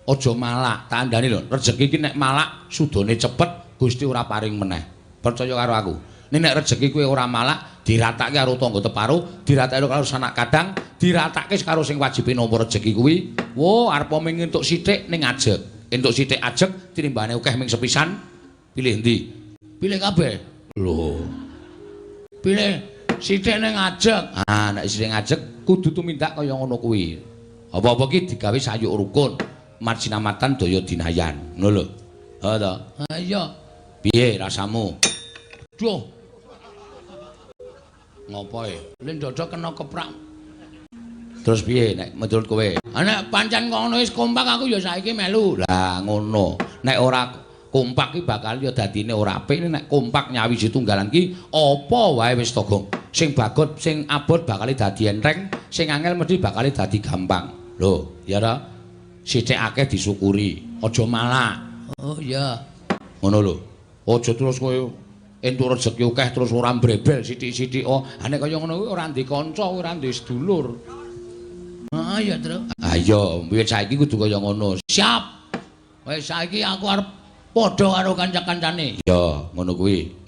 Aja malak, tak kandhani lho. Rejeki iki nek malak sudane cepet, Gusti ora paring meneh. Percaya karo aku. Nek nek rejeki kuwi ora malak, diratake karo tangga teparo, diratake karo sanak kadang, diratake karo sing wajibe nampa rejeki kuwi. Wo, arep ming entuk sithik ning ajeg. Entuk sithik ajeg tinimbane akeh ming sepisan. Pilih endi? Pilih kabeh. Lho. Pilih sithik ning ajeg. Ah, nek sithik ajeg kudu tumindak kaya ngono kuwi. Apa-apa ki digawe sayuk rukun. Marjinamatan daya dinayan. Ngono lho. Ha ta? Ha iya. Piye rasamu? Duh. Ngopo e? Lin dodok kena keprak. Terus piye nek menurut kowe? Ha nek pancen ngono wis kompak aku ya saiki melu. Lah ngono. Nek ora kompak ki bakal ya dadine ora apik. Nek kompak nyawiji tunggalan ki apa wae wis to, Gong. Sing bagot, sing abot bakal dadi enteng, sing angel mesti bakal dadi gampang. Lho, ya ta? Sithik akeh disyukuri, aja malak. Oh iya. Ngono lho. Aja terus kowe entuk rejeki akeh terus ora mbrebel sithik-sithik. Oh, ha nek kaya ngono kuwi ora ndek kanca, ora ndek sedulur. Heeh ya, Tru. Ha iya, wiwit saiki kudu kaya ngono. Siap. Wis saiki aku arep padha karo kanca-kancane. Ya, ngono kuwi.